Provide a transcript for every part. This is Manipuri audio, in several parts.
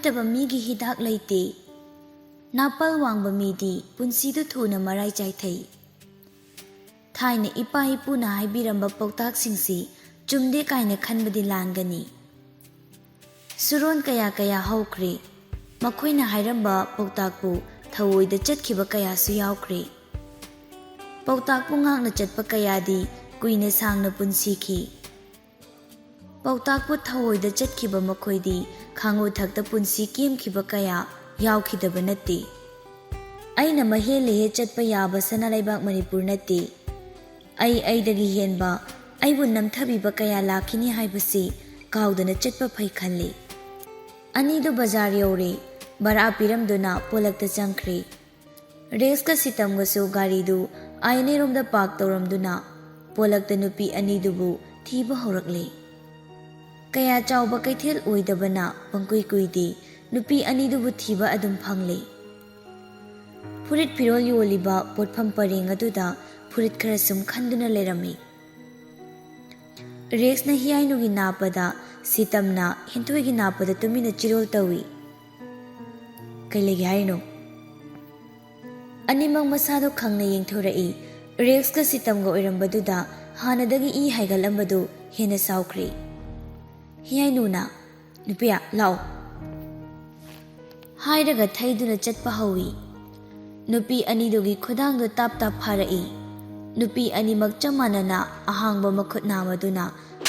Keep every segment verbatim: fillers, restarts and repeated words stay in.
ꯐꯠꯇꯕ ꯃꯤꯒꯤ ꯍꯤꯗꯥꯛ ꯂꯩꯇꯦ꯫ ꯅꯥꯄꯜ ꯋꯥꯡꯕ ꯃꯤꯗꯤ ꯄꯨꯟꯁꯤꯗꯨ ꯊꯨꯅ ꯃꯔꯥꯏ ꯆꯥꯏꯊꯩ꯫ ꯊꯥꯏꯅ ꯏꯄꯥ ꯏꯄꯨꯅ ꯍꯥꯏꯕꯤꯔꯝꯕ ꯄꯥꯎꯇꯥꯛꯁꯤꯡꯁꯤ ꯆꯨꯝꯗꯦ ꯀꯥꯏꯅ ꯈꯟꯕꯗꯤ ꯂꯥꯟꯒꯅꯤ꯫ ꯁꯨꯔꯣꯟ ꯀꯌꯥ ꯀꯌꯥ ꯍꯧꯈ꯭ꯔꯦ꯫ ꯃꯈꯣꯏꯅ ꯍꯥꯏꯔꯝꯕ ꯄꯥꯎꯇꯥꯛꯄꯨ ꯊꯧꯑꯣꯏꯗ ꯆꯠꯈꯤꯕ ꯀꯌꯥꯁꯨ ꯌꯥꯎꯈ꯭ꯔꯦ꯫ ꯄꯥꯎꯇꯥꯛꯄꯨ ꯉꯥꯛꯅ ꯆꯠꯄ ꯀꯌꯥꯗꯤ ꯀꯨꯏꯅ ꯁꯥꯡꯅ ꯄꯨꯟꯁꯤꯈꯤ꯫ ꯄꯥꯎꯇꯥꯛꯄꯨ ꯊꯧꯑꯣꯏꯗ ꯆꯠꯈꯤꯕ ꯃꯈꯣꯏꯗꯤ ꯈꯥꯡꯉꯨꯊꯛꯇ ꯄꯨꯟꯁꯤ ꯀꯦꯝꯈꯤꯕ ꯀꯌꯥ ꯌꯥꯎꯈꯤꯗꯕ ꯅꯠꯇꯦ꯫ ꯑꯩꯅ ꯃꯍꯦꯜꯂꯦꯍꯦ ꯆꯠꯄ ꯌꯥꯕ ꯁꯅꯥ ꯂꯩꯕꯥꯛ ꯃꯅꯤꯄꯨꯔ ꯅꯠꯇꯦ꯫ ꯑꯩ ꯑꯩꯗꯒꯤ ꯍꯦꯟꯕ, ꯑꯩꯕꯨ ꯅꯝꯊꯕꯤꯕ ꯀꯌꯥ ꯂꯥꯛꯈꯤꯅꯤ ꯍꯥꯏꯕꯁꯤ ꯀꯥꯎꯗꯅ ꯆꯠꯄ ꯐꯩ ꯈꯜꯂꯤ꯫ ꯑꯅꯤꯗꯨ ꯕꯖꯥꯔ ꯌꯧꯔꯦ꯫ ꯚꯔꯥ ꯄꯤꯔꯝꯗꯨꯅ ꯄꯣꯂꯛꯇ ꯆꯪꯈ꯭ꯔꯦ꯫ ꯔꯦꯛꯁꯀ ꯁꯤꯇꯝꯒꯁꯨ ꯒꯥꯔꯤꯗꯨ ꯑꯥꯏꯅꯦꯔꯣꯝꯗ ꯄꯥꯔꯛ ꯇꯧꯔꯝꯗꯨꯅ ꯄꯣꯂꯛꯇ ꯅꯨꯄꯤ ꯑꯅꯤꯗꯨꯕꯨ ꯊꯤꯕ ꯍꯧꯔꯛꯂꯦ꯫ ꯀꯌꯥ ꯆꯥꯎꯕ ꯀꯩꯊꯦꯜ ꯑꯣꯏꯗꯕꯅ ꯄꯪꯀꯨꯏ ꯀꯨꯏꯗꯦ ꯅꯨꯄꯤ ꯑꯅꯤꯗꯨꯕꯨ ꯊꯤꯕ ꯑꯗꯨꯝ ꯐꯪꯂꯦ꯫ ꯐꯨꯔꯤꯠ ꯐꯤꯔꯣꯜ ꯌꯣꯜꯂꯤꯕ ꯄꯣꯠꯐꯝ ꯄꯔꯦꯡ ꯑꯗꯨꯗ ꯐꯨꯔꯤꯠ ꯈꯔ ꯁꯨꯝ ꯈꯟꯗꯨꯅ ꯂꯩꯔꯝꯃꯤ꯫ ꯔꯦꯛꯁꯅ ꯍꯤꯌꯥꯏꯅꯨꯒꯤ ꯅꯥꯞꯄꯗ, ꯁꯤꯇꯝꯅ ꯍꯦꯟꯊꯣꯏꯒꯤ ꯅꯥꯞꯄꯗ ꯇꯨꯃꯤꯟꯅ ꯆꯤꯔꯣꯜ ꯇꯧꯏ꯫ "ꯀꯩ ꯂꯩꯒꯦ ꯍꯥꯏꯔꯤꯅꯣ?" ꯑꯅꯤꯃꯛ ꯃꯁꯥꯗꯣ ꯈꯪꯅ ꯌꯦꯡꯊꯣꯔꯛꯏ꯫ ꯔꯦꯛꯁꯀ ꯁꯤꯇꯝꯒ ꯑꯣꯏꯔꯝꯕꯗꯨꯗ ꯍꯥꯟꯅꯗꯒꯤ ꯏ ꯍꯥꯏꯒꯠꯂꯝꯕꯗꯨ ꯍꯦꯟꯅ ꯁꯥꯎꯈ꯭ꯔꯦ꯫ ꯍꯤꯌꯥꯏꯅꯨꯅ, "ꯅꯨꯄꯤꯌꯥ, ꯂꯥꯛꯑꯣ" ꯍꯥꯏꯔꯒ ꯊꯩꯗꯨꯅ ꯆꯠꯄ ꯍꯧꯏ꯫ ꯅꯨꯄꯤ ꯑꯅꯤꯗꯨꯒꯤ ꯈꯨꯗꯥꯡꯗꯨ ꯇꯥꯞ ꯇꯥꯞ ꯐꯥꯔꯛꯏ꯫ ꯅꯨꯄꯤ ꯑꯅꯤꯃꯛ ꯆꯞ ꯃꯥꯟꯅꯅ ꯑꯍꯥꯡꯕ ꯃꯈꯨꯠ ꯅꯥꯃꯗꯨꯅ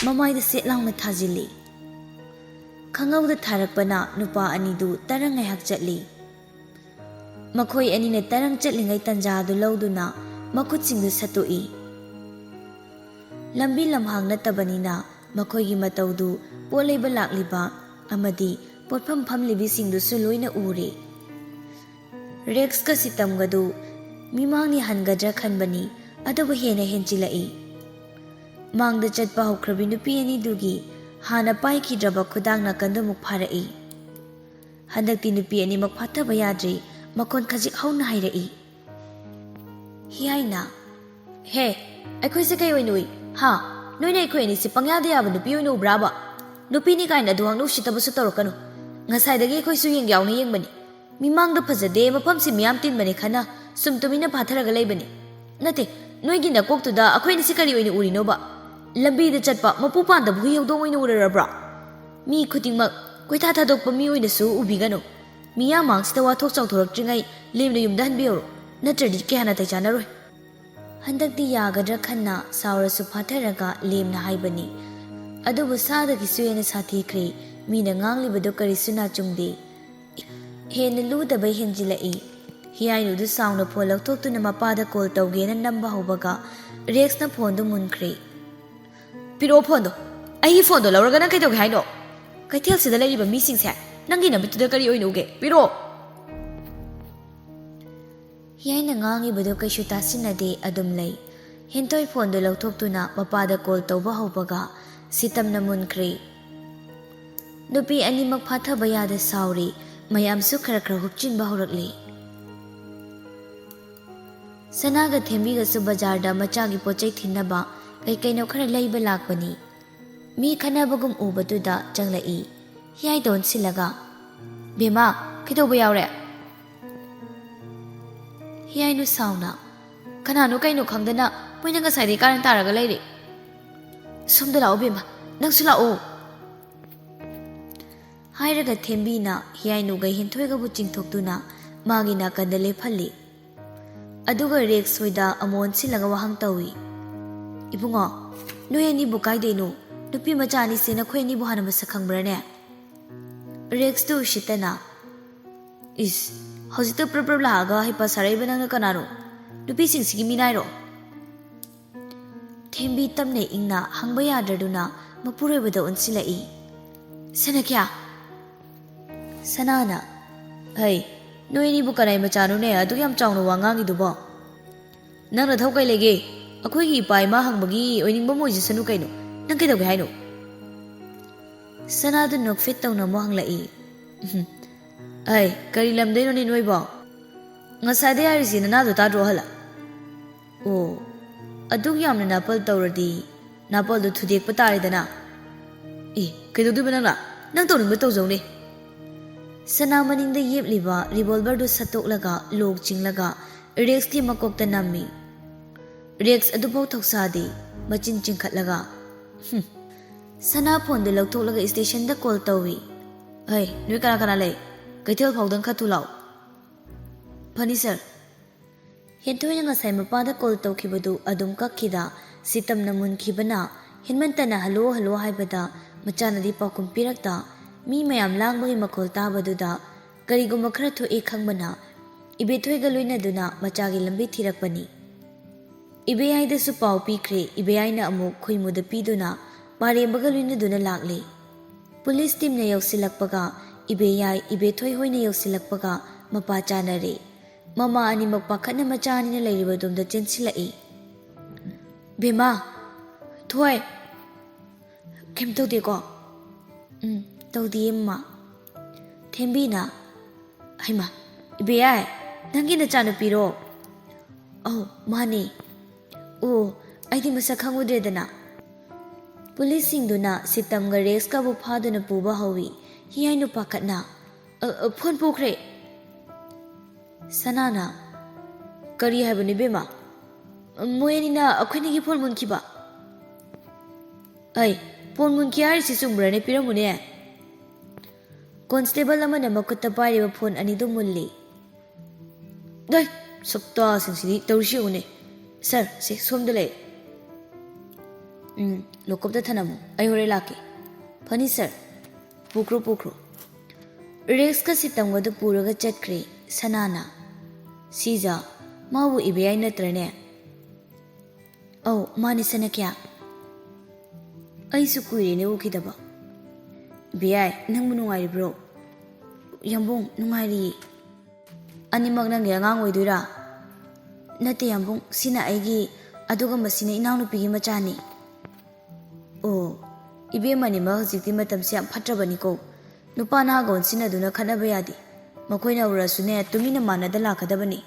ꯃꯃꯥꯏꯗ ꯁꯦꯠ ꯂꯥꯎꯅ ꯊꯥꯖꯤꯜꯂꯤ꯫ ꯈꯪꯍꯧꯗ ꯊꯥꯔꯛꯄꯅ ꯅꯨꯄꯥ ꯑꯅꯤꯗꯨ ꯇꯔꯪ ꯉꯥꯏꯍꯥꯛ ꯆꯠꯂꯤ꯫ ꯃꯈꯣꯏ ꯑꯅꯤꯅ ꯇꯔꯪ ꯆꯠꯂꯤꯉꯩ ꯇꯟꯖꯥꯗꯨ ꯂꯧꯗꯨꯅ ꯃꯈꯨꯠꯁꯤꯡꯗꯨ ꯁꯠꯇꯣꯛꯏ꯫ ꯂꯝꯕꯤ ꯂꯝꯍꯥꯡ ꯅꯠꯇꯕꯅꯤꯅ ꯃꯈꯣꯏꯒꯤ ꯃꯇꯧꯗꯨ ꯄꯣꯠ ꯂꯩꯕ ꯂꯥꯛꯂꯤꯕ ꯑꯃꯗꯤ ꯄꯣꯠꯐꯝ ꯐꯝꯂꯤꯕꯤꯁꯤꯡꯗꯨꯁꯨ ꯂꯣꯏꯅ ꯎꯔꯦ꯫ ꯔꯦꯛꯁꯀ ꯁꯤꯇꯝꯒꯗꯨ ꯃꯤꯃꯥꯡꯅꯤ ꯍꯟꯒꯗ꯭ꯔꯥ ꯈꯟꯕꯅꯤ, ꯑꯗꯨꯕꯨ ꯍꯦꯟꯅ ꯍꯦꯟꯖꯤꯜꯂꯛꯏ꯫ ꯃꯥꯡꯗ ꯆꯠꯄ ꯍꯧꯈ꯭ꯔꯕꯤ ꯅꯨꯄꯤ ꯑꯅꯤꯗꯨꯒꯤ ꯍꯥꯟꯅ ꯄꯥꯏꯈꯤꯗ꯭ꯔꯕ ꯈꯨꯗꯥꯡ ꯅꯥꯀꯟꯗꯨꯃꯨꯛ ꯐꯥꯔꯛꯏ꯫ ꯍꯟꯗꯛꯇꯤ ꯅꯨꯄꯤ ꯑꯅꯤꯃꯛ ꯐꯥꯊꯕ ꯌꯥꯗ꯭ꯔꯤ, ꯃꯈꯣꯟ ꯈꯖꯤꯛ ꯍꯧꯅ ꯍꯥꯏꯔꯛꯏ꯫ ꯍꯤꯌꯥꯏꯅ, "ꯍꯦ, ꯑꯩꯈꯣꯏꯁꯦ ꯀꯩ ꯑꯣꯏꯅ ꯎꯏ? ꯍꯥ? ꯅꯣꯏꯅ ꯑꯩꯈꯣꯏ ꯑꯅꯤꯁꯦ ꯄꯪꯌꯥꯗ ꯌꯥꯕ ꯅꯨꯄꯤ ꯑꯣꯏꯅ ꯎꯕ꯭ꯔꯥꯕ? ꯅꯨꯄꯤꯅꯤ ꯀꯥꯏꯅ ꯑꯗꯨ ꯉꯥꯡꯅ ꯎꯁꯤꯠꯇꯕꯁꯨ ꯇꯧꯔꯛꯀꯅꯨ꯫ "ꯉꯁꯥꯏꯗꯒꯤ ꯑꯩꯈꯣꯏꯁꯨ ꯌꯦꯡꯒꯦ ꯌꯥꯎꯅ ꯌꯦꯡꯕꯅꯤ꯫ ꯃꯤꯃꯥꯡꯗ ꯐꯖꯗꯦ, ꯃꯐꯝꯁꯤ ꯃꯤꯌꯥꯝ ꯇꯤꯟꯕꯅꯤ ꯈꯟꯅ ꯁꯨꯝ ꯇꯨꯃꯤꯟꯅ ꯐꯥꯊꯔꯒ ꯂꯩꯕꯅꯤ꯫ ꯅꯠꯇꯦ, ꯅꯣꯏꯒꯤ ꯅꯀꯣꯛꯇꯨꯗ ꯑꯩꯈꯣꯏꯅ ꯁꯤ ꯀꯔꯤ ꯑꯣꯏꯅ ꯎꯔꯤꯅꯣꯕ? ꯂꯝꯕꯤꯗ ꯆꯠꯄ ꯃꯄꯨ ꯄꯥꯟꯗꯕ ꯍꯨꯏ ꯍꯧꯗꯣꯡ ꯑꯣꯏꯅ ꯎꯔꯔꯕ꯭ꯔꯣ? ꯃꯤ ꯈꯨꯗꯤꯡꯃꯛ ꯀꯣꯏꯊꯥ ꯊꯥꯗꯣꯛꯄ ꯃꯤ ꯑꯣꯏꯅꯁꯨ ꯎꯕꯤꯒꯅꯨ꯫ ꯃꯤꯌꯥꯝ ꯃꯥꯡꯁꯤꯗ ꯋꯥꯊꯣꯛ ꯆꯥꯎꯊꯣꯔꯛꯇ꯭ꯔꯤꯉꯩ ꯂꯦꯝꯅ ꯌꯨꯝꯗ ꯍꯟꯕꯤꯌꯧꯔꯣ, ꯅꯠꯇ꯭ꯔꯗꯤ ꯀꯌꯥ ꯅꯥꯇꯩ ꯆꯥꯅꯔꯣꯏ"꯫ ꯍꯟꯗꯛꯇꯤ ꯌꯥꯒꯗ꯭ꯔꯥ ꯈꯟꯅ ꯁꯥꯎꯔꯁꯨ ꯐꯥꯊꯔꯒ ꯂꯦꯝꯅ ꯍꯥꯏꯕꯅꯤ꯫ ꯑꯗꯨꯕꯨ ꯁꯥꯗꯒꯤꯁꯨ ꯍꯦꯟꯅ ꯁꯥꯊꯤꯈ꯭ꯔꯦ꯫ ꯃꯤꯅ ꯉꯥꯡꯂꯤꯕꯗꯨ ꯀꯔꯤꯁꯨ ꯅꯥꯆꯨꯡꯗꯦ꯫ ꯍꯦꯟꯅ ꯂꯨꯗꯕ ꯍꯦꯟꯖꯤꯜꯂꯛꯏ꯫ ꯍꯤꯌꯥꯏꯅꯨꯗꯨ ꯁꯥꯎꯅ ꯐꯣꯟ ꯂꯧꯊꯣꯛꯇꯨꯅ ꯃꯄꯥꯗ ꯀꯣꯜ ꯇꯧꯒꯦꯅ ꯅꯝꯕ ꯍꯧꯕꯒ ꯔꯦꯛꯁꯅ ꯐꯣꯟꯗꯨ ꯃꯨꯟꯈ꯭ꯔꯦ꯫ "ꯄꯤꯔꯛꯑꯣ ꯐꯣꯟꯗꯣ꯫ ꯑꯩꯒꯤ ꯐꯣꯟꯗꯣ ꯂꯧꯔꯒ ꯅꯪ ꯀꯩꯗꯧꯒꯦ ꯍꯥꯏꯅꯣ? ꯀꯩꯊꯦꯜꯁꯤꯗ ꯂꯩꯔꯤꯕ ꯃꯤꯁꯤꯡꯁꯦ ꯅꯪꯒꯤ ꯅꯃꯤꯠꯇꯨꯗ ꯀꯔꯤ ꯑꯣꯏꯅ ꯎꯒꯦ? ꯄꯤꯔꯛꯑꯣ!" ꯍꯤꯌꯥꯏꯅ ꯉꯥꯡꯉꯤꯕꯗꯨ ꯀꯩꯁꯨ ꯇꯥꯁꯤꯟꯅꯗꯦ, ꯑꯗꯨꯝ ꯂꯩ꯫ ꯍꯦꯟꯊꯣꯏ ꯐꯣꯟꯗꯨ ꯂꯧꯊꯣꯛꯇꯨꯅ ꯃꯄꯥꯗ ꯀꯣꯜ ꯇꯧꯕ ꯍꯧꯕꯒ ꯁꯤꯇꯝꯅ ꯃꯨꯟꯈ꯭ꯔꯦ꯫ ꯅꯨꯄꯤ ꯑꯅꯤꯃꯛ ꯐꯥꯊꯕ ꯌꯥꯗ ꯁꯥꯎꯔꯤ꯫ ꯃꯌꯥꯝꯁꯨ ꯈꯔ ꯈꯔ ꯍꯨꯞꯆꯤꯟꯕ ꯍꯧꯔꯛꯂꯤ꯫ ꯁꯅꯥꯒ ꯊꯦꯝꯕꯤꯒꯁꯨ ꯕꯖꯥꯔꯗ ꯃꯆꯥꯒꯤ ꯄꯣꯠ ꯆꯩ ꯊꯤꯟꯅꯕ ꯀꯩ ꯀꯩꯅꯣ ꯈꯔ ꯂꯩꯕ ꯂꯥꯛꯄꯅꯤ꯫ ꯃꯤ ꯈꯠꯅꯕꯒꯨꯝ ꯎꯕꯗꯨꯗ ꯆꯪꯂꯛꯏ꯫ ꯍꯤꯌꯥꯏꯗ ꯑꯣꯟꯁꯤꯜꯂꯒ, "ꯕꯦꯝꯃ, ꯀꯩꯗꯧꯕ ꯌꯥꯎꯔꯦ?" ꯍꯤꯌꯥꯏꯅꯨ ꯁꯥꯎꯅ, "ꯀꯅꯥꯅꯣ ꯀꯩꯅꯣ ꯈꯪꯗꯅ ꯃꯣꯏꯅ ꯉꯁꯥꯏꯗꯩ ꯀꯥꯔꯟ ꯇꯥꯔꯒ ꯂꯩꯔꯦ꯫ ꯁꯣꯝꯗ ꯂꯥꯛꯑꯣ ꯕꯦꯝꯃ, ꯅꯪꯁꯨ ꯂꯥꯛꯑꯣ!" ꯍꯥꯏꯔꯒ ꯊꯦꯝꯕꯤꯅ ꯍꯤꯌꯥꯏꯅꯨꯒ ꯍꯦꯟꯊꯣꯏꯒꯕꯨ ꯆꯤꯡꯊꯣꯛꯇꯨꯅ ꯃꯥꯒꯤ ꯅꯥꯀꯟꯗ ꯂꯦꯞꯍꯜꯂꯤ꯫ ꯑꯗꯨꯒ ꯔꯦꯛꯁ ꯍꯣꯏꯗ ꯑꯃꯨꯛ ꯑꯣꯟꯁꯤꯜꯂꯒ ꯋꯥꯍꯪ ꯇꯧꯏ, "ꯏꯕꯨꯡꯉꯣ, ꯅꯣꯏ ꯑꯅꯤꯕꯨ ꯀꯥꯏꯗꯩꯅꯣ? ꯅꯨꯄꯤ ꯃꯆꯥ ꯑꯅꯤꯁꯦ ꯅꯈꯣꯏ ꯑꯅꯤꯕꯨ ꯍꯥꯟꯅ ꯃꯁꯛ ꯈꯪꯕ꯭ꯔꯥꯅꯦ?" ꯔꯦꯛꯁꯇꯨ ꯎꯁꯤꯠꯇꯅ, "ꯏꯁ, ꯍꯧꯖꯤꯛꯇ ꯄ꯭ꯔꯞ ꯄ꯭ꯔꯞ ꯂꯥꯛꯑꯒ ꯍꯩꯄꯥ ꯁꯥꯔꯛꯏꯕ ꯅꯪꯅ ꯀꯅꯥꯅꯣ? ꯅꯨꯄꯤꯁꯤꯡꯁꯤꯒꯤ ꯃꯤꯅꯥꯏꯔꯣ?" ꯊꯦꯝꯕꯤ ꯇꯞꯅ ꯏꯪꯅ ꯍꯪꯕ ꯌꯥꯗ꯭ꯔꯗꯨꯅ ꯃꯄꯨꯔꯣꯏꯕꯗ ꯑꯣꯟꯁꯤꯜꯂꯛꯏ꯫ "ꯁꯅꯥꯈ꯭ꯌꯥ!" ꯁꯅꯥꯅ, "ꯍꯩ, ꯅꯣꯏ ꯑꯅꯤꯕꯨ ꯀꯅꯥꯏ ꯃꯆꯥꯅꯣꯅꯦ ꯑꯗꯨꯛ ꯌꯥꯝ ꯆꯥꯎꯅ ꯋꯥ ꯉꯥꯡꯉꯤꯗꯨꯕꯣ? ꯅꯪ ꯅꯊꯧ ꯀꯩ ꯂꯩꯒꯦ? ꯑꯩꯈꯣꯏꯒꯤ ꯏꯄꯥ ꯏꯃꯥ ꯍꯪꯕꯒꯤ ꯑꯣꯏꯅꯤꯡꯕ ꯑꯃ ꯑꯣꯏꯖꯁꯅꯨ ꯀꯩꯅꯣ꯫ ꯅꯪ ꯀꯩꯗꯧꯒꯦ ꯍꯥꯏꯅꯣ?" ꯁꯅꯥꯗꯨ ꯅꯣꯛꯐꯦꯠ ꯇꯧꯅ ꯑꯃꯨꯛ ꯍꯪꯂꯛꯏ꯫ "ꯎꯝ, ꯑꯩ ꯀꯔꯤ ꯂꯝꯗꯩꯅꯣꯅꯦ ꯅꯣꯏꯕꯣ? ꯉꯁꯥꯏꯗꯩ ꯍꯥꯏꯔꯤꯁꯤ ꯅꯅꯥꯗꯣ ꯇꯥꯗ꯭ꯔꯣ ꯍꯜꯂ? ꯑꯣ, ꯑꯗꯨꯛ ꯌꯥꯝꯅ ꯅꯥꯄꯜ ꯇꯧꯔꯗꯤ ꯅꯥꯄꯜꯗꯣ ꯊꯨꯗꯦꯛꯄ ꯇꯥꯔꯦꯗꯅ꯫ ꯑꯦ, ꯀꯩꯗꯧꯗꯣꯏꯕ ꯅꯪꯅ? ꯅꯪ ꯇꯧꯅꯤꯡꯕ ꯇꯧꯖꯧꯅꯦ꯫ ꯁꯅꯥ ꯃꯅꯤꯡꯗ ꯌꯦꯞꯂꯤꯕ ꯔꯤꯚꯣꯜꯚꯔꯗꯨ ꯁꯠꯇꯣꯛꯂꯒ ꯂꯣꯛ ꯆꯤꯡꯂꯒ ꯔꯦꯛꯁꯀꯤ ꯃꯀꯣꯛꯇ ꯅꯝꯃꯤ꯫ ꯔꯦꯛꯁ ꯑꯗꯨꯐꯥꯎ ꯊꯧꯁꯥꯗꯦ꯫ ꯃꯆꯤꯟ ꯆꯤꯡꯈꯠꯂꯒ, "ꯍꯨꯝ!" ꯁꯅꯥ ꯐꯣꯟꯗꯨ ꯂꯧꯊꯣꯛꯂꯒ ꯁ꯭ꯇꯦꯁꯟꯗ ꯀꯣꯜ ꯇꯧꯏ꯫ "ꯍꯩ, ꯅꯣꯏ ꯀꯅꯥ ꯀꯅꯥ ꯂꯩ? ꯀꯩꯊꯦꯜ ꯐꯥꯎꯗꯪ ꯈꯔ ꯊꯨ ꯂꯥꯛꯑꯣ꯫" "ꯐꯅꯤ ꯁꯥꯔ꯫" ꯍꯦꯟꯊꯣꯏꯅ ꯉꯁꯥꯏ ꯃꯄꯥꯗ ꯀꯣꯜ ꯇꯧꯈꯤꯕꯗꯨ ꯑꯗꯨꯝ ꯀꯛꯈꯤꯗ, ꯁꯤꯇꯝꯅ ꯃꯨꯟꯈꯤꯕꯅ ꯍꯦꯟꯃꯟꯇꯅ "ꯍꯜꯂꯣ, ꯍꯜꯂꯣ" ꯍꯥꯏꯕꯗ ꯃꯆꯥꯅꯗꯤ ꯄꯥꯎꯈꯨꯝ ꯄꯤꯔꯛꯇ, ꯃꯤ ꯃꯌꯥꯝ ꯂꯥꯡꯕꯒꯤ ꯃꯈꯣꯜ ꯇꯥꯕꯗꯨꯗ ꯀꯔꯤꯒꯨꯝꯕ ꯈꯔ ꯊꯣꯛꯑꯦ ꯈꯪꯕꯅ ꯏꯕꯦꯊꯣꯏꯒ ꯂꯣꯏꯅꯗꯨꯅ ꯃꯆꯥꯒꯤ ꯂꯝꯕꯤ ꯊꯤꯔꯛꯄꯅꯤ꯫ ꯏꯕꯦꯌꯥꯏꯗꯁꯨ ꯄꯥꯎ ꯄꯤꯈ꯭ꯔꯦ꯫ ꯏꯕꯦꯌꯥꯏꯅ ꯑꯃꯨꯛ ꯈꯣꯏꯃꯨꯗ ꯄꯤꯗꯨꯅ ꯄꯥꯔꯦꯝꯕꯒ ꯂꯣꯏꯅꯗꯨꯅ ꯂꯥꯛꯂꯦ꯫ ꯄꯨꯂꯤꯁ ꯇꯤꯝꯅ ꯌꯧꯁꯤꯜꯂꯛꯄꯒ ꯏꯕꯦꯌꯥꯏ, ꯏꯕꯦꯊꯣꯏ ꯍꯣꯏꯅ ꯌꯧꯁꯤꯜꯂꯛꯄꯒ ꯃꯄꯥ ꯆꯥꯅꯔꯦ꯫ ꯃꯃꯥ ꯑꯅꯤꯃꯛ ꯄꯥꯈꯠꯅ ꯃꯆꯥ ꯑꯅꯤꯅ ꯂꯩꯔꯤꯕꯗꯣꯝꯗ ꯆꯦꯟꯁꯤꯜꯂꯛꯏ꯫ "ꯕꯦꯝꯃ, ꯊꯣꯏ, ꯀꯩꯝ ꯇꯧꯗꯦꯀꯣ?" "ꯎꯝ, ꯇꯧꯗꯤꯌꯦ ꯃꯃꯥ꯫" ꯊꯦꯝꯕꯤꯅ, "ꯍꯩꯃꯥ, ꯏꯕꯦꯌꯥꯏ, ꯅꯪꯒꯤ ꯅꯆꯥꯅꯨꯄꯤꯔꯣ?" "ꯑꯧ, ꯃꯥꯅꯦ꯫" "ꯑꯣ, ꯑꯩꯗꯤ ꯃꯁꯛ ꯈꯪꯉꯨꯗ꯭ꯔꯦꯗꯅ꯫" ꯄꯨꯂꯤꯁꯁꯤꯡꯗꯨꯅ ꯁꯤꯇꯝꯒ ꯔꯦꯛꯁꯀꯕꯨ ꯐꯥꯗꯨꯅ ꯄꯨꯕ ꯍꯧꯏ꯫ ꯍꯤꯌꯥꯏ ꯅꯨꯄꯥ ꯈꯠꯅ, "ꯑ, ꯑ, ꯐꯣꯟ ꯄꯨꯈ꯭ꯔꯦ!" ꯁꯅꯥꯅ, "ꯀꯔꯤ ꯍꯥꯏꯕꯅꯣ ꯏꯕꯦꯝꯃ? ꯃꯣꯏ ꯑꯅꯤꯅ ꯑꯩꯈꯣꯏꯅꯤꯒꯤ ꯐꯣꯟ ꯃꯨꯟꯈꯤꯕ?" "ꯑꯩ, ꯐꯣꯟ ꯃꯨꯟꯈꯤ ꯍꯥꯏꯔꯤꯁꯤ ꯆꯨꯝꯕ꯭ꯔꯅꯦ? ꯄꯤꯔꯝꯃꯨꯅꯦ꯫" ꯀꯣꯟꯁꯇꯦꯕꯜ ꯑꯃꯅ ꯃꯈꯨꯠꯇ ꯄꯥꯏꯔꯤꯕ ꯐꯣꯟ ꯑꯅꯤꯗꯨ ꯃꯨꯜꯂꯤ꯫ "ꯗꯩ, ꯁꯛꯇꯥꯁꯤꯡꯁꯤꯗꯤ ꯇꯧꯔꯤꯁꯤ ꯌꯦꯡꯉꯨꯅꯦ꯫ ꯁꯥꯔ, ꯁꯦ, ꯁꯣꯝꯗ ꯂꯩ꯫" "ꯎꯝ, ꯂꯣꯀꯞꯇ ꯊꯅꯝꯃꯨ, ꯑꯩ ꯍꯣꯔꯦꯟ ꯂꯥꯛꯀꯦ꯫" "ꯐꯅꯤ ꯁꯥꯔ꯫" "ꯄꯨꯈ꯭ꯔꯣ, ꯄꯨꯈ꯭ꯔꯣ꯫" ꯔꯦꯛꯁꯀ ꯁꯤꯇꯝꯒꯗꯨ ꯄꯨꯔꯒ ꯆꯠꯈ꯭ꯔꯦ ꯁꯅꯥꯅ꯫ "ꯁꯤꯖ, ꯃꯥꯕꯨ ꯏꯕꯦꯌꯥꯏ ꯅꯠꯇ꯭ꯔꯅꯦ?" "ꯑꯧ, ꯃꯥꯅꯤ ꯁꯅꯥꯈ꯭ꯌꯥ꯫ ꯑꯩꯁꯨ ꯀꯨꯏꯔꯦꯅꯦ ꯎꯈꯤꯗꯕ꯫" "ꯏꯕꯦꯌꯥꯏ, ꯅꯪꯕꯨ ꯅꯨꯡꯉꯥꯏꯔꯤꯕ꯭ꯔꯣ?" "ꯌꯥꯝꯕꯨꯡ, ꯅꯨꯡꯉꯥꯏꯔꯤꯌꯦ꯫" "ꯑꯅꯤꯃꯛ ꯅꯪꯒꯤ ꯑꯉꯥꯡ ꯑꯣꯏꯗꯣꯏꯔꯥ?" "ꯅꯠꯇꯦ ꯌꯥꯝꯕꯨꯡ, ꯁꯤꯅ ꯑꯩꯒꯤ, ꯑꯗꯨꯒ ꯃꯁꯤꯅ ꯏꯅꯥꯎꯅꯨꯄꯤꯒꯤ ꯃꯆꯥꯅꯤ꯫" "ꯑꯣ, ꯏꯕꯦꯝꯃꯅꯤꯃꯛ ꯍꯧꯖꯤꯛꯇꯤ ꯃꯇꯝꯁꯤ ꯌꯥꯝ ꯐꯠꯇ꯭ꯔꯕꯅꯤꯀꯣ꯫ ꯅꯨꯄꯥ ꯅꯍꯥꯒ ꯑꯣꯟꯁꯤꯟꯅꯗꯨꯅ ꯈꯠꯅꯕ ꯌꯥꯗꯦ꯫ ꯃꯈꯣꯏꯅ ꯎꯔꯁꯨꯅꯦ, ꯇꯨꯃꯤꯟꯅ ꯃꯥꯟꯅꯗ ꯂꯥꯛꯀꯗꯕꯅꯤ꯫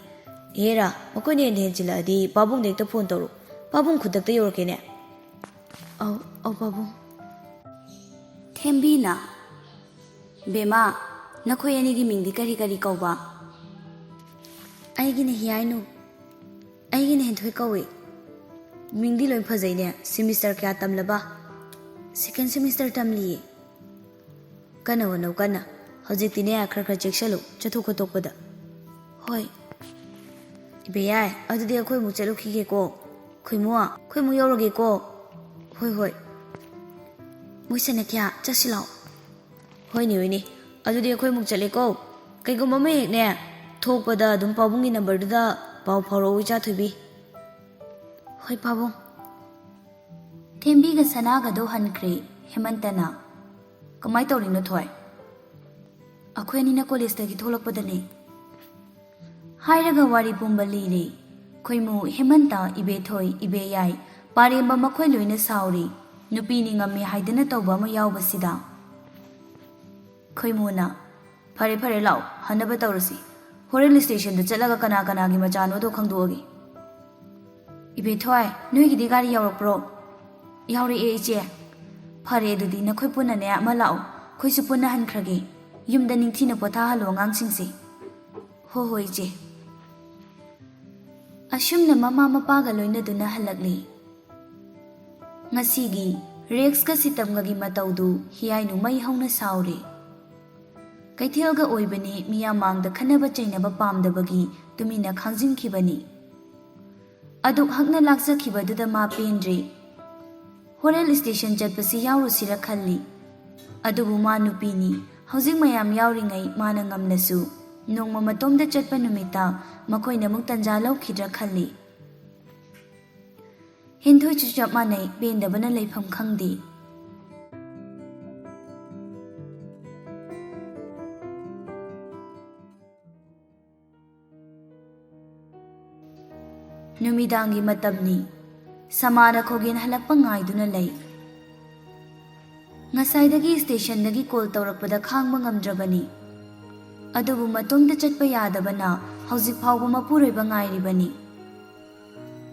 ꯍꯦꯔꯥ, ꯃꯈꯣꯏꯅ ꯍꯦꯟꯅ ꯍꯦꯟꯖꯤꯜꯂꯛꯑꯗꯤ ꯄꯥꯕꯨꯡꯗ ꯍꯦꯛꯇ ꯐꯣꯟ ꯇꯧꯔꯣ꯫ ꯄꯥꯕꯨꯡ ꯈꯨꯗꯛꯇ ꯌꯧꯔꯛꯀꯦꯅꯦ꯫" "ꯑꯧ, ꯑꯧ, ꯄꯥꯕꯨꯡ꯫" ꯊꯦꯝꯕꯤꯅ, "ꯕꯦꯝꯃ, ꯅꯈꯣꯏ ꯑꯅꯤꯒꯤ ꯃꯤꯡꯗꯤ ꯀꯔꯤ ꯀꯔꯤ ꯀꯧꯕ? ꯑꯩꯒꯤꯅ ꯍꯤꯌꯥꯏꯅꯨ꯫ ꯑꯩꯒꯤꯅ ꯍꯦꯟꯊꯣꯏ ꯀꯧꯏ꯫ ꯃꯤꯡꯗꯤ ꯂꯣꯏ ꯐꯖꯩꯅꯦ꯫ ꯁꯤꯃꯤꯁꯇꯔ ꯀꯌꯥ ꯇꯝꯂꯕ? ꯁꯦꯀꯦꯟ ꯁꯦꯃꯤꯁꯇꯔ ꯇꯝꯂꯤꯌꯦ꯫ ꯀꯟꯅ ꯍꯣꯠꯅꯧ, ꯀꯟꯅ꯫ ꯍꯧꯖꯤꯛꯇꯤꯅꯦ, ꯈꯔ ꯈꯔ ꯆꯦꯛꯁꯜꯂꯨ, ꯆꯠꯊꯣꯛ ꯈꯣꯠꯇꯣꯛꯄꯗ꯫ ꯍꯣꯏ꯫ ꯏꯕꯦꯌꯥꯏ, ꯑꯗꯨꯗꯤ ꯑꯩꯈꯣꯏ ꯑꯃꯨꯛ ꯆꯠꯂꯨꯈꯤꯒꯦꯀꯣ꯫ ꯈꯣꯏꯃꯨ, ꯑꯩꯈꯣꯏ ꯑꯃꯨꯛ ꯌꯧꯔꯒꯦꯀꯣ꯫ ꯍꯣꯏ, ꯍꯣꯏ꯫ ꯃꯣꯏ ꯁꯅꯈ꯭ꯌꯥ, ꯆꯠꯁꯤ ꯂꯥꯛꯑꯣ꯫ ꯍꯣꯏꯅꯦ, ꯍꯣꯏꯅꯦ꯫ ꯑꯗꯨꯗꯤ ꯑꯩꯈꯣꯏ ꯑꯃꯨꯛ ꯆꯠꯂꯦꯀꯣ꯫ ꯀꯩꯒꯨꯝꯕ ꯑꯃ ꯍꯦꯛꯅꯦ ꯊꯣꯛꯄꯗ ꯑꯗꯨꯝ ꯄꯥꯕꯨꯡꯒꯤ ꯅꯝꯕꯔꯗꯨꯗ ꯄꯥꯎ ꯐꯥꯎꯔꯛꯑꯣ, ꯏꯆꯥ ꯊꯣꯏꯕꯤ꯫ ꯍꯣꯏ, ꯄꯥꯕꯨꯡ꯫ ꯊꯦꯝꯕꯤꯒ ꯁꯅꯥꯒꯗꯣ ꯍꯟꯈ꯭ꯔꯦ ꯍꯦꯃꯟꯇꯅ꯫ "ꯀꯃꯥꯏ ꯇꯧꯔꯤꯅꯣ, ꯊꯣꯏ?" "ꯑꯩꯈꯣꯏ ꯑꯅꯤꯅ ꯀꯣꯂꯦꯖꯇꯒꯤ ꯊꯣꯛꯂꯛꯄꯗꯅꯦ꯫" ꯍꯥꯏꯔꯒ ꯋꯥꯔꯤ ꯄꯨꯝꯕ ꯂꯤꯔꯦ꯫ ꯈꯣꯏꯃꯨ, ꯍꯦꯃꯟꯇ, ꯏꯕꯦꯊꯣꯏ, ꯏꯕꯦꯌꯥꯏ, ꯄꯥꯔꯦꯝꯕ ꯃꯈꯣꯏ ꯂꯣꯏꯅ ꯁꯥꯎꯔꯤ꯫ ꯅꯨꯄꯤꯅꯤ ꯉꯝꯃꯤ ꯍꯥꯏꯗꯅ ꯇꯧꯕ ꯑꯃ ꯌꯥꯎꯕꯁꯤꯗ꯫ ꯈꯣꯏꯃꯨꯅ, "ꯐꯔꯦ, ꯐꯔꯦ, ꯂꯥꯛꯑꯣ, ꯍꯟꯅꯕ ꯇꯧꯔꯁꯤ꯫ ꯍꯣꯔꯦꯟ ꯁ꯭ꯇꯦꯁꯟꯗ ꯆꯠꯂꯒ ꯀꯅꯥ ꯀꯅꯥꯒꯤ ꯃꯆꯥꯅꯣꯗꯣ ꯈꯪꯗꯣꯛꯑꯒꯦ꯫" "ꯏꯕꯦꯊꯣꯏ, ꯅꯣꯏꯒꯤꯗꯤ ꯒꯥꯔꯤ ꯌꯥꯎꯔꯛꯄ꯭ꯔꯣ?" "ꯌꯥꯎꯔꯛꯑꯦ, ꯏꯆꯦ꯫" "ꯐꯔꯦ, ꯑꯗꯨꯗꯤ ꯅꯈꯣꯏ ꯄꯨꯟꯅꯅꯦ ꯑꯃ ꯂꯥꯛꯑꯣ, ꯑꯩꯈꯣꯏꯁꯨ ꯄꯨꯟꯅ ꯍꯟꯈ꯭ꯔꯒꯦ꯫ ꯌꯨꯝꯗ ꯅꯤꯡꯊꯤꯅ ꯄꯣꯊꯥꯍꯜꯂꯣ ꯑꯉꯥꯡꯁꯤꯡꯁꯦ꯫" "ꯍꯣ ꯍꯣꯏ, ꯏꯆꯦ꯫" ꯑꯁꯨꯝꯅ ꯃꯃꯥ ꯃꯄꯥꯒ ꯂꯣꯏꯅꯗꯨꯅ ꯍꯜꯂꯛꯂꯤ꯫ ꯉꯁꯤꯒꯤ ꯔꯦꯛꯁꯀ ꯁꯤꯇꯝꯒꯒꯤ ꯃꯇꯧꯗꯨ ꯍꯤꯌꯥꯏꯅꯨ ꯃꯩ ꯍꯧꯅ ꯁꯥꯎꯔꯦ꯫ ꯀꯩꯊꯦꯜꯒ ꯑꯣꯏꯕꯅꯦ, ꯃꯤꯌꯥꯝ ꯃꯥꯡꯗ ꯈꯟꯅꯕ ꯆꯩꯅꯕ ꯄꯥꯝꯗꯕꯒꯤ ꯇꯨꯃꯤꯟꯅ ꯈꯥꯡꯖꯤꯟꯈꯤꯕꯅꯤ꯫ ꯑꯗꯨꯛ ꯍꯛꯅ ꯂꯥꯛꯆꯈꯤꯕꯗꯨꯗ ꯃꯥ ꯄꯦꯟꯗ꯭ꯔꯦ꯫ ꯍꯣꯔꯦꯟ ꯁ꯭ꯇꯦꯁꯟ ꯆꯠꯄꯁꯤ ꯌꯥꯎꯔꯨꯁꯤꯔ ꯈꯜꯂꯤ꯫ ꯑꯗꯨꯕꯨ ꯃꯥ ꯅꯨꯄꯤꯅꯤ, ꯍꯧꯖꯤꯛ ꯃꯌꯥꯝ ꯌꯥꯎꯔꯤꯉꯩ ꯃꯥꯅ ꯉꯝꯂꯁꯨ, ꯅꯣꯡꯃ ꯃꯇꯣꯝꯗ ꯆꯠꯄ ꯅꯨꯃꯤꯠꯇ ꯃꯈꯣꯏꯅ ꯑꯃꯨꯛ ꯇꯟꯖꯥ ꯂꯧꯈꯤꯗ꯭ꯔꯥ ꯈꯜꯂꯤ꯫ ꯍꯦꯟꯊꯣꯏꯁꯨ ꯆꯞ ꯃꯥꯟꯅꯩ, ꯄꯦꯟꯗꯕꯅ ꯂꯩꯐꯝ ꯈꯪꯗꯦ꯫ ꯅꯨꯃꯤꯗꯥꯡꯒꯤ ꯃꯇꯝꯅꯤ꯫ ꯁꯃꯥꯅ ꯈꯣꯒꯦꯟ ꯍꯜꯂꯛꯄ ꯉꯥꯏꯗꯨꯅ ꯂꯩ꯫ ꯉꯁꯥꯏꯗꯒꯤ ꯁ꯭ꯇꯦꯁꯟꯗꯒꯤ ꯀꯣꯜ ꯇꯧꯔꯛꯄꯗ ꯈꯥꯡꯕ ꯉꯝꯗ꯭ꯔꯕꯅꯤ꯫ ꯑꯗꯨꯕꯨ ꯃꯇꯣꯝꯇ ꯆꯠꯄ ꯌꯥꯗꯕꯅ ꯍꯧꯖꯤꯛ ꯐꯥꯎꯕ ꯃꯄꯨꯔꯣꯏꯕ ꯉꯥꯏꯔꯤꯕꯅꯤ꯫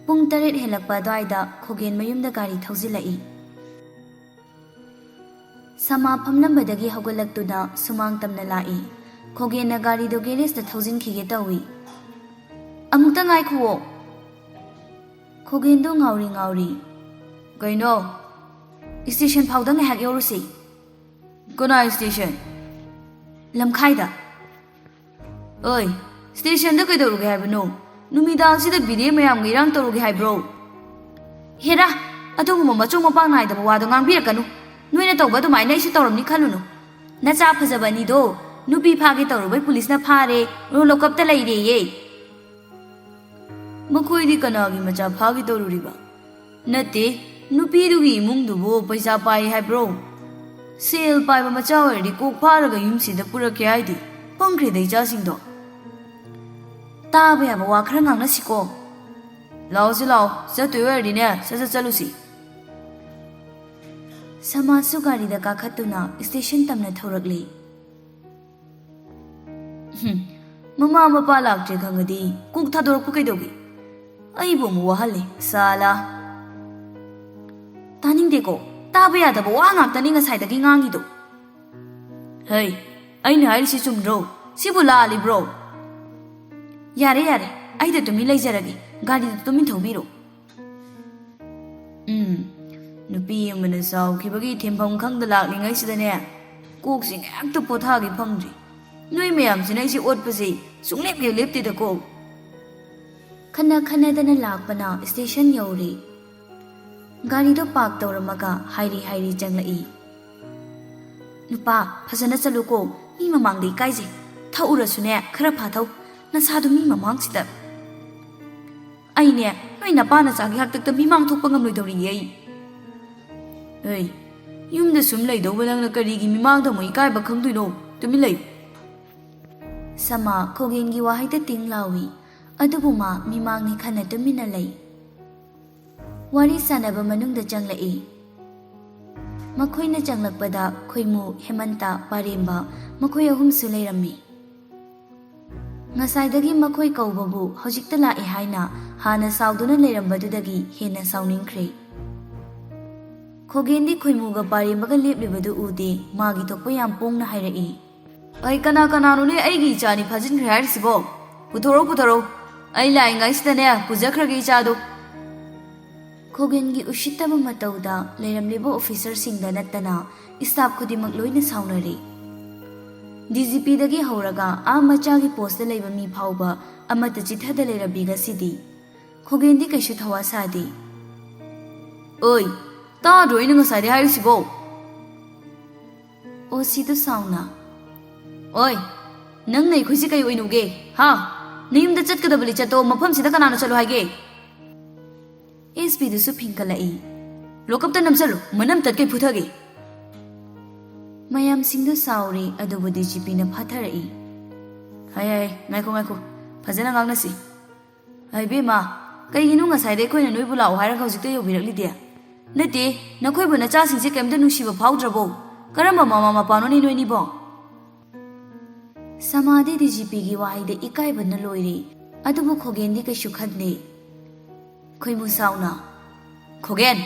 ꯄꯨꯡ ꯇꯔꯦꯠ ꯍꯦꯜꯂꯛꯄ ꯑꯗꯨꯋꯥꯏꯗ ꯈꯣꯒꯦꯟ ꯃꯌꯨꯝꯗ ꯒꯥꯔꯤ ꯊꯧꯖꯤꯜꯂꯛꯏ꯫ ꯁꯃꯥ ꯐꯝꯂꯝꯕꯗꯒꯤ ꯍꯧꯒꯠꯂꯛꯇꯨꯅ ꯁꯨꯃꯥꯡ ꯇꯝꯅ ꯂꯥꯛꯏ꯫ ꯈꯣꯒꯦꯟꯅ ꯒꯥꯔꯤꯗꯨ ꯒꯦꯔꯦꯖꯇ ꯊꯧꯖꯤꯟꯈꯤꯒꯦ ꯇꯧꯏ꯫ "ꯑꯃꯨꯛꯇ ꯉꯥꯏꯈꯨꯑꯣ!" ꯈꯣꯒꯦꯟꯗꯣ ꯉꯥꯎꯔꯤ ꯉꯥꯎꯔꯤ꯫ "ꯀꯩꯅꯣ?" "ꯁ꯭ꯇꯦꯁꯟ ꯐꯥꯎꯗ ꯉꯥꯏꯍꯥꯛ ꯌꯧꯔꯨꯁꯤ꯫" "ꯀꯅꯥꯏ ꯁ꯭ꯇꯦꯁꯟ?" "ꯂꯝꯈꯥꯏꯗ꯫" "ꯑꯣꯏ, ꯁ꯭ꯇꯦꯁꯟꯗ ꯀꯩꯗꯧꯔꯨꯒꯦ ꯍꯥꯏꯕꯅꯣ? ꯅꯨꯃꯤꯗꯥꯡꯁꯤꯗ ꯕꯤꯔꯦ ꯃꯌꯥꯝꯒ ꯏꯔꯥꯡ ꯇꯧꯔꯨꯒꯦ ꯍꯥꯏꯕ꯭ꯔꯣ?" "ꯍꯦꯔꯥ, ꯑꯗꯨꯒꯨꯝꯕ ꯃꯆꯣꯡ ꯃꯄꯥꯡ ꯅꯥꯏꯗꯕ ꯋꯥꯗꯣ ꯉꯥꯡꯕꯤꯔꯛꯀꯅꯨ꯫ ꯅꯣꯏꯅ ꯇꯧꯕ ꯑꯗꯨꯃꯥꯏꯅ ꯑꯩꯁꯨ ꯇꯧꯔꯝꯅꯤ ꯈꯜꯂꯨꯅꯨ꯫ ꯅꯆꯥ ꯐꯖꯕ ꯑꯅꯤꯗꯣ ꯅꯨꯄꯤ ꯐꯥꯒꯦ ꯇꯧꯔꯨꯕꯩ ꯄꯨꯂꯤꯁꯅ ꯐꯥꯔꯦ, ꯔꯣ ꯂꯣꯀꯞꯇ ꯂꯩꯔꯦꯌꯦ꯫" "ꯃꯈꯣꯏꯗꯤ ꯀꯅꯥꯒꯤ ꯃꯆꯥ ꯐꯥꯒꯦ ꯇꯧꯔꯨꯔꯤꯕ?" "ꯅꯠꯇꯦ, ꯅꯨꯄꯤꯗꯨꯒꯤ ꯏꯃꯨꯡꯗꯨꯕꯨ ꯄꯩꯁꯥ ꯄꯥꯏ ꯍꯥꯏꯕ꯭ꯔꯣ? ꯁꯦꯜ ꯄꯥꯏꯕ ꯃꯆꯥ ꯑꯣꯏꯔꯗꯤ ꯀꯣꯛ ꯐꯥꯔꯒ ꯌꯨꯝꯁꯤꯗ ꯄꯨꯔꯛꯀꯦ ꯍꯥꯏꯗꯤ꯫ ꯄꯪꯈ꯭ꯔꯦꯗ ꯏꯆꯥꯁꯤꯡꯗꯣ꯫" "ꯇꯥꯕ ꯌꯥꯕ ꯋꯥ ꯈꯔ ꯉꯥꯡꯅꯁꯤꯀꯣ꯫" "ꯂꯥꯛꯑꯣꯁꯤ ꯂꯥꯛꯑꯣ, ꯆꯠꯇꯣꯏ ꯑꯣꯏꯔꯗꯤꯅꯦ ꯁꯠ ꯁꯠ ꯆꯠꯂꯨꯁꯤ꯫" ꯁꯃꯥꯖꯁꯨ ꯒꯥꯔꯤꯗ ꯀꯥꯈꯠꯇꯨꯅ ꯁ꯭ꯇꯦꯁꯟ ꯇꯝꯅ ꯊꯧꯔꯛꯂꯤ꯫ "ꯍꯨꯝ, ꯃꯃꯥ ꯃꯄꯥ ꯂꯥꯛꯇ꯭ꯔꯦ ꯈꯪꯉꯗꯤ ꯀꯣꯛ ꯊꯥꯗꯣꯔꯛꯄ ꯀꯩꯗꯧꯒꯦ? ꯑꯩꯕꯨ ꯑꯃꯨꯛ ꯋꯥꯍꯜꯂꯦ, ꯁꯥꯂꯥ꯫" "ꯇꯥꯅꯤꯡꯗꯦꯀꯣ, ꯇꯥꯕ ꯌꯥꯗꯕ ꯋꯥ ꯉꯥꯛꯇꯅꯤ ꯉꯁꯥꯏꯗꯒꯤ ꯉꯥꯡꯉꯤꯗꯣ꯫" "ꯍꯩ, ꯑꯩꯅ ꯍꯥꯏꯔꯤꯁꯤ ꯆꯨꯝꯗ꯭ꯔꯣ? ꯁꯤꯕꯨ ꯂꯥꯜꯂꯤꯕ꯭ꯔꯣ?" "ꯌꯥꯔꯦ ꯌꯥꯔꯦ, ꯑꯩꯗ ꯇꯨꯃꯤꯟ ꯂꯩꯖꯔꯒꯦ, ꯒꯥꯔꯤꯗꯨ ꯇꯨꯃꯤꯟ ꯊꯧꯕꯤꯔꯣ꯫" ꯎꯝ, ꯅꯨꯄꯤ ꯑꯃꯅ ꯆꯥꯎꯈꯤꯕꯒꯤ ꯊꯦꯝꯐꯝ ꯈꯪꯗ ꯂꯥꯛꯂꯤꯉꯩꯁꯤꯗꯅꯦ, ꯀꯣꯛꯁꯤ ꯉꯥꯏꯍꯥꯛꯇ ꯄꯣꯊꯥꯒꯦ ꯐꯪꯗ꯭ꯔꯤ꯫ ꯅꯣꯏ ꯃꯌꯥꯝꯁꯤꯅ ꯑꯩꯁꯦ ꯑꯣꯠꯄꯁꯦ ꯁꯨꯡꯂꯦꯞ ꯍꯦꯛ ꯂꯦꯞꯇꯦꯗꯀꯣ꯫ ꯈꯟꯅ ꯈꯟꯅꯗꯅ ꯂꯥꯛꯄꯅ ꯁ꯭ꯇꯦꯁꯟ ꯌꯧꯔꯦ꯫ ꯒꯥꯔꯤꯗꯣ ꯄꯥꯔꯛ ꯇꯧꯔꯝꯃꯒ ꯍꯥꯏꯔꯤ ꯍꯥꯏꯔꯤ ꯆꯪꯂꯛꯏ꯫ "ꯅꯨꯄꯥ, ꯐꯖꯅ ꯆꯠꯂꯨꯀꯣ, ꯃꯤ ꯃꯃꯥꯡꯗ ꯏꯀꯥꯏꯖꯩ꯫ ꯊꯛꯎꯔꯁꯨꯅꯦ, ꯈꯔ ꯐꯥꯊꯧ꯫ ꯅꯁꯥꯗꯣ ꯃꯤ ꯃꯃꯥꯡꯁꯤꯗ꯫" "ꯑꯩꯅꯦ, ꯅꯣꯏ ꯅꯄꯥ ꯅꯆꯥꯒꯤ ꯍꯥꯛꯇꯛꯇ ꯃꯤꯃꯥꯡ ꯊꯣꯛꯄ ꯉꯝꯂꯣꯏꯗꯧꯔꯤꯌꯦ ꯑꯩ꯫" "ꯑꯩ, ꯌꯨꯝꯗ ꯁꯨꯝ ꯂꯩꯗꯧꯕ ꯅꯪꯅ ꯀꯔꯤꯒꯤ ꯃꯤꯃꯥꯡꯗ ꯑꯃꯨꯛ ꯏꯀꯥꯏꯕ ꯈꯪꯗꯣꯏꯅꯣ? ꯇꯨꯃꯤꯟ ꯂꯩꯌꯨ꯫" ꯁꯃꯥ ꯈꯣꯒꯦꯟꯒꯤ ꯋꯥꯍꯩꯗ ꯇꯤꯡ ꯂꯥꯎꯏ꯫ ꯑꯗꯨꯕꯨ ꯃꯥ ꯃꯤꯃꯥꯡꯅꯤ ꯈꯟꯅ ꯇꯨꯃꯤꯟꯅ ꯂꯩ꯫ ꯋꯥꯔꯤ ꯁꯥꯟꯅꯕ ꯃꯅꯨꯡꯗ ꯆꯪꯂꯛꯏ꯫ ꯃꯈꯣꯏꯅ ꯆꯪꯂꯛꯄꯗ ꯈꯣꯏꯃꯨ, ꯍꯦꯃꯟꯇ, ꯄꯥꯔꯦꯝꯕ ꯃꯈꯣꯏ ꯑꯍꯨꯝꯁꯨ ꯂꯩꯔꯝꯃꯤ꯫ ꯉꯁꯥꯏꯗꯒꯤ ꯃꯈꯣꯏ ꯀꯧꯕꯕꯨ ꯍꯧꯖꯤꯛꯇ ꯂꯥꯛꯑꯦ ꯍꯥꯏꯅ ꯍꯥꯟꯅ ꯁꯥꯎꯗꯨꯅ ꯂꯩꯔꯝꯕꯗꯨꯗꯒꯤ ꯍꯦꯟꯅ ꯁꯥꯎꯅꯤꯡꯈ꯭ꯔꯦ꯫ ꯈꯣꯒꯦꯟꯗꯤ ꯈꯣꯏꯃꯨꯒ ꯄꯥꯔꯦꯝꯕꯒ ꯂꯦꯞꯂꯤꯕꯗꯨ ꯎꯗꯦ, ꯃꯥꯒꯤ ꯊꯣꯛꯄ ꯌꯥꯝ ꯄꯣꯡꯅ ꯍꯥꯏꯔꯛꯏ꯫ "ꯑꯩ, ꯀꯅꯥ ꯀꯅꯥꯅꯣꯅꯦ ꯑꯩꯒꯤ ꯏꯆꯥ ꯑꯅꯤ ꯐꯥꯖꯤꯟꯈ꯭ꯔꯦ ꯍꯥꯏꯔꯤꯁꯤꯕꯣ? ꯄꯨꯊꯣꯔꯛꯎ, ꯄꯨꯊꯣꯔꯛꯎ, ꯑꯩ ꯂꯥꯛꯏꯉꯩꯁꯤꯗꯅꯦ ꯄꯨꯖꯈ꯭ꯔꯒꯦ ꯏꯆꯥꯗꯣ꯫" ꯈꯣꯒꯦꯟꯒꯤ ꯎꯁꯤꯠꯇꯕ ꯃꯇꯧꯗ ꯂꯩꯔꯝꯂꯤꯕ ꯑꯣꯐꯤꯁꯔꯁꯤꯡꯗ ꯅꯠꯇꯅ ꯁ꯭ꯇꯥꯐ ꯈꯨꯗꯤꯡꯃꯛ ꯂꯣꯏꯅ ꯁꯥꯎꯅꯔꯦ꯫ ꯗꯤ ꯖꯤ ꯄꯤꯗꯒꯤ ꯍꯧꯔꯒ ꯑꯥ ꯃꯆꯥꯒꯤ ꯄꯣꯁꯇ ꯂꯩꯕ ꯃꯤ ꯐꯥꯎꯕ ꯑꯃꯠꯇ ꯆꯤꯠꯊꯗ ꯂꯩꯔꯝꯃꯤ ꯉꯁꯤꯗꯤ꯫ ꯈꯣꯒꯦꯟꯗꯤ ꯀꯩꯁꯨ ꯊꯋꯥ ꯁꯥꯗꯦ꯫ "ꯑꯣꯏ, ꯇꯥꯗ꯭ꯔꯣ ꯑꯩꯅ ꯉꯁꯥꯏꯗꯩ ꯍꯥꯏꯔꯤꯁꯤꯕꯣ?" ꯑꯣ ꯁꯤꯗꯨ ꯁꯥꯎꯅ꯫ "ꯑꯣꯏ, ꯅꯪꯅ ꯑꯩꯈꯣꯏꯁꯦ ꯀꯩ ꯑꯣꯏꯅ ꯎꯒꯦ? ꯍꯥ? ꯅꯌꯨꯝꯗ ꯆꯠꯀꯗꯕ ꯂꯤꯆꯠꯇꯣ ꯃꯐꯝꯁꯤꯗ ꯀꯅꯥꯅ ꯆꯠꯂꯣ ꯍꯥꯏꯒꯦ?" ꯑꯦꯁ ꯄꯤꯗꯨꯁꯨ ꯐꯤꯡꯀꯠꯂꯛꯏ꯫ "ꯂꯣꯀꯞꯇ ꯅꯝꯁꯜꯂꯨ, ꯃꯅꯝ ꯇꯠꯀꯩ ꯐꯨꯊꯒꯦ꯫" ꯃꯌꯥꯝꯁꯤꯡꯗꯨ ꯁꯥꯎꯔꯤ, ꯑꯗꯨꯕꯨ ꯗꯤ ꯖꯤ ꯄꯤꯅ ꯐꯥꯊꯔꯛꯏ꯫ "ꯍꯥꯏ, ꯍꯥꯏ, ꯉꯥꯏꯈꯣ, ꯉꯥꯏꯈꯣ, ꯐꯖꯅ ꯉꯥꯡꯅꯁꯤ꯫ ꯍꯥꯏ ꯏꯕꯦꯝꯃ, ꯀꯩꯒꯤꯅꯣ ꯉꯁꯥꯏꯗꯩ ꯑꯩꯈꯣꯏꯅ ꯅꯣꯏꯕꯨ ꯂꯥꯛꯑꯣ ꯍꯥꯏꯔꯒ ꯍꯧꯖꯤꯛꯇ ꯌꯧꯕꯤꯔꯛꯂꯤꯗꯤ? ꯅꯠꯇꯦ, ꯅꯈꯣꯏꯕꯨ ꯅꯆꯥꯁꯤꯡꯁꯦ ꯀꯩꯝꯇ ꯅꯨꯡꯁꯤꯕ ꯐꯥꯎꯗ꯭ꯔꯕꯣ? ꯀꯔꯝꯕ ꯃꯃꯥ ꯃꯄꯥꯅꯣꯅꯦ ꯅꯣꯏꯅꯤꯕꯣ?" ꯁꯃꯥꯗꯤ ꯗꯤ ꯖꯤ ꯄꯤꯒꯤ ꯋꯥꯍꯩꯗ ꯏꯀꯥꯏꯕꯅ ꯂꯣꯏꯔꯦ, ꯑꯗꯨꯕꯨ ꯈꯣꯒꯦꯟꯗꯤ ꯀꯩꯁꯨ ꯈꯟꯗꯦ꯫ ꯈꯣꯏꯃꯨ ꯁꯥꯎꯅ, "ꯈꯣꯒꯦꯟ!"